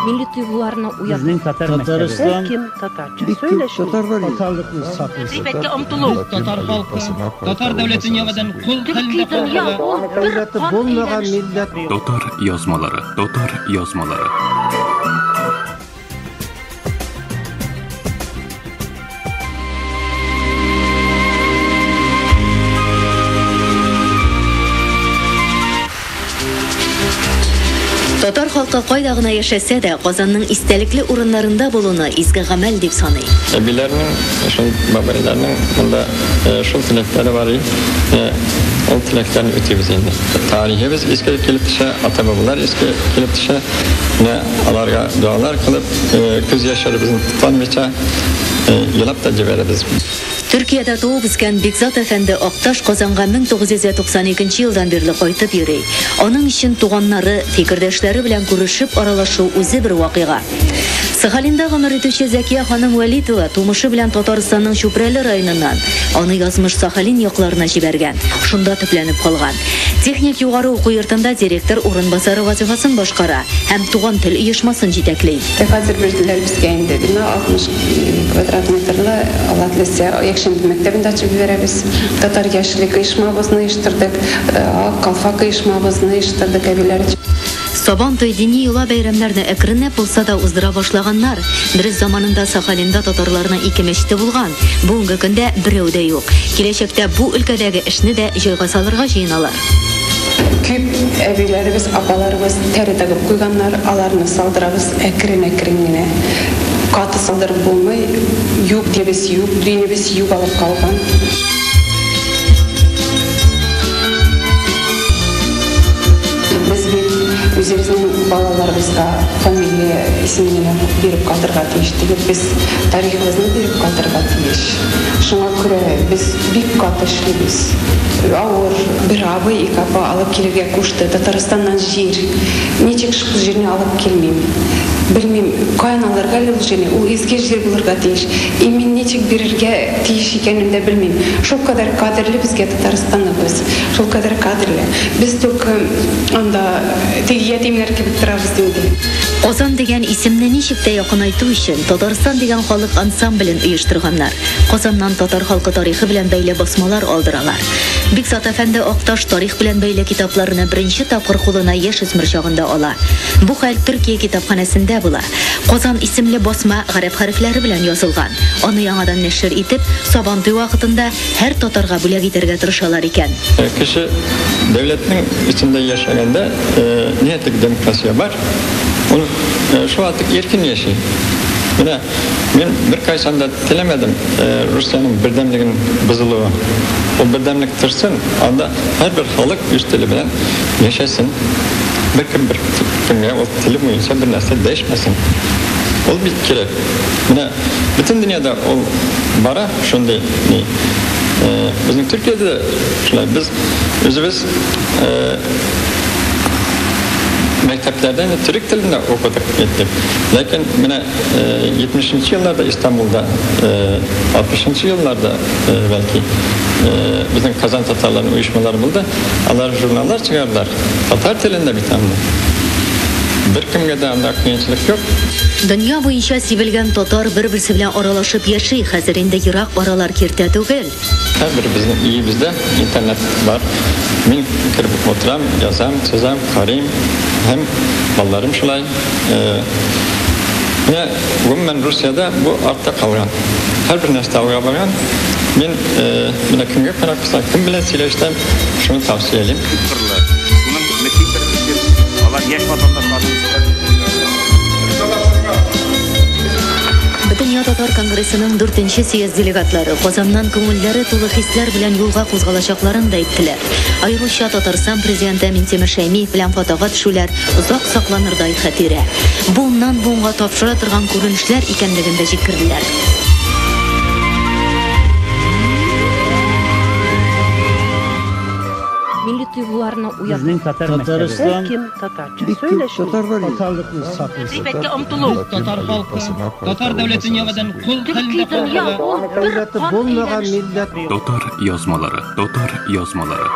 Милли тойгыларны уяту. Безнең татар мәктәбе. Татарстан Кем татарча бик күп сөйләшми? татар бар. Татарлыкны саклыйсы. Гыйбәткә омтылу. Татар халкы татар дәүләтен яңадан кол Төрки хәлендә дөнья калдыруга ул бер Дәүләте кан булмаган әйләнеше. милләт. Татар язмалары, татар язмалары. Татар халкы кайда гына яшәсә дә, Казанның истәлекле урыннарында булуны изге гамәл дип саный. Әбиләрнең, шул бабайларның монда шул теләкләре бар иде. Ул теләкләрне үтибез инде. Тарихыбыз искә килеп төшә, ата-бабалар искә килеп төшә. Менә аларга дуалар кылып, күз яшьләребезне тоталмыйча, елап та җибәрәбез. Төркиядә туып үскән Бекзат әфәнде Акташ Казанга 1992 елдан бирле кайтып йөри. Аның өчен туганнары, фикердәшләре белән күрешеп аралашу үзе бер вакыйга. Сахалинда гомер итүче Зәкия ханым Вәлитова тумышы белән Татарстанның Чүпрәле районыннан. Аны язмыш Сахалин якларына җибәргән. Шунда төпләнеп калган. Техник югары уку йортында директор урынбасары вазифасын башкара һәм туган тел оешмасын җитәкли. Хәзер бирделәр безгә инде бина 60 квадрат метрлы, Алла теләсә, якшәмбе мәктәбендә ачып җибәрәбез. Татар яшьлек оешмабызны оештырдык, Ак калфак оешмабызны оештырдык әбиләр өчен. Сабан туй дини йола бәйрәмнәрне әкренләп булса да уздыра башлаганнар. Дөрес заманында Сахалинда татарларның ике мәчете булган. Бүгенге көндә берәү дә юк. Киләчәктә бу өлкәдәге эшне дә җайга салырга җыеналар. Күп әбиләребез, апаларыбыз тәре тагып куйганнар, аларны салдырабыз әкрен-әкрен генә. Каты салдырып булмый, юк дибез, юк, динебез юк алып калган. Без бит үзебезнең балаларыбызга фамилия исемен генә биреп калдырырга тиеш түгел, без тарихыбызны биреп калдырырга тиеш. Шуңа күрә без бик каты эшлибез. Авыр бер абый, ике апа алып килергә кушты. Татарстаннан җир. Ничек шул җирне алып килмим? Белмим, каян алырга әле ул җирне? Ул изге җир булырга тиеш. И мин ничек бирергә тиеш икәнен дә белмим. Шул кадәр кадерле безгә Татарстаныбыз. Шул кадәр кадерле. Без только анда теге ятимнәр кебек торабыз инде. Казан дигән исемне ничек тә якынайту өчен Татарстан дигән халык ансамблен оештырганнар. Казаннан татар халкы тарихы белән бәйле басмалар алдыралар. Бекзат әфәнде Акташ тарих белән бәйле китапларны беренче тапкыр кулына яшүсмер чагында ала. Бу хәл Төркия китапханәсендә була. Казан исемле басма гарәп хәрефләре белән язылган. Аны яңадан нәшер итеп, Сабан туй вакытында һәр татарга бүләк итәргә тырышалар икән. Кеше дәүләтнең эчендә яшәгәндә, ниятек демократия бар. Ул шул артык иркен яши. Менә мин бер кайчан да теләмәдем Русиянең бердәмлеген бозылуы. Ул бердәмлек торсын, анда һәрбер халык үз теле белән яшәсен. Бер кем бер кемгә ул теле буенча бер нәрсә дәшмәсен. Ул бик кирәк. Менә бөтен дөньяда ул бара шундый ни. Безнең Төркиядә дә шулай. Без үзебез мәктәпләрдә инде төрек телендә укыдык иттек. Ләкин менә 70 елларда Истанбулда, 60 елларда бәлки безнең Казан татарларының оешмалары булды. Алар журналлар чыгардылар. Татар телендә бит анда. Бер кемгә дә анда кыенчылык юк. Дөнья буенча сибелгән татар бер-берсе белән аралашып яши. Хәзер инде ерак аралар киртә түгел. Һәрбер безнең өебездә интернет бар. Мин кереп утырам, язам, сызам, карыйм. Һәм балаларым шулай. Менә гомумән Русиядә бу артта калган. Һәрбер нәрсә алга барган. Мин менә кемгә карап калсам, кем белән сөйләшсәм, шуны тавсия итәм. Күпкырлы. Шуның мөһим бер өлеше алар яшь ватандашларыбыз. Бөтендөнья татар конгрессының 4нче съезд делегатлары Казаннан күңелләре тулы хисләр белән юлга кузгалачакларын да әйттеләр. Аеруча Татарстан президенты Минтимер Шәймиев белән фотога төшүләр озак сакланырдай хатирә. Буыннан буынга тапшыра торган күренешләр икәнлеген дә җиткерделәр. Милли тойгыларны уяту. Безнең татар мәктәбе. Татарстан Кем татарча бик күп сөйләшми? татар бар. Татарлыкны саклыйсы. Гыйбәткә омтылу. Татар халкы татар дәүләтен яңадан кол Төрки хәлендә дөнья калдыруга ул бер Дәүләте кан булмаган әйләнеше. милләт. Татар язмалары, татар язмалары.